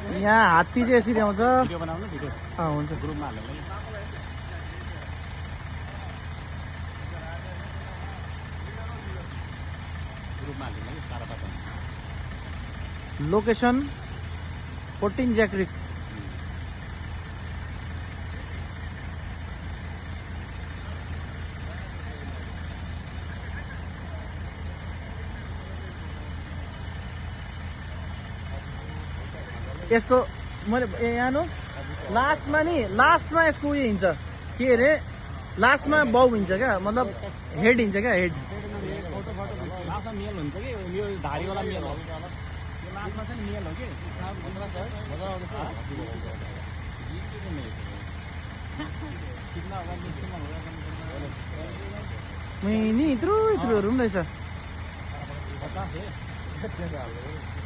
यहाँ हात्ती चाहिँ यसरी आउँछ। भिडियो बनाउनु भिडियो हुन्छ। ग्रुपमा हाल्नु ल। ग्रुपमा हाल्नु ल सारा पता। लोकेसन 14 ज्याक्रिक। यसको मैले यहाँ नु लास्टमा नि लास्टमा यसको उयो हिँड्छ के अरे लास्टमा बाउ हिँड्छ क्या मतलब हेड हिँड्छ क्या हेड। लास्टमा मेल हुन्छ कि यो धारीवाला मेल हो। यो लास्टमा चाहिँ मेल हो कि नि यत्रो यत्रोहरू पनि रहेछ। 50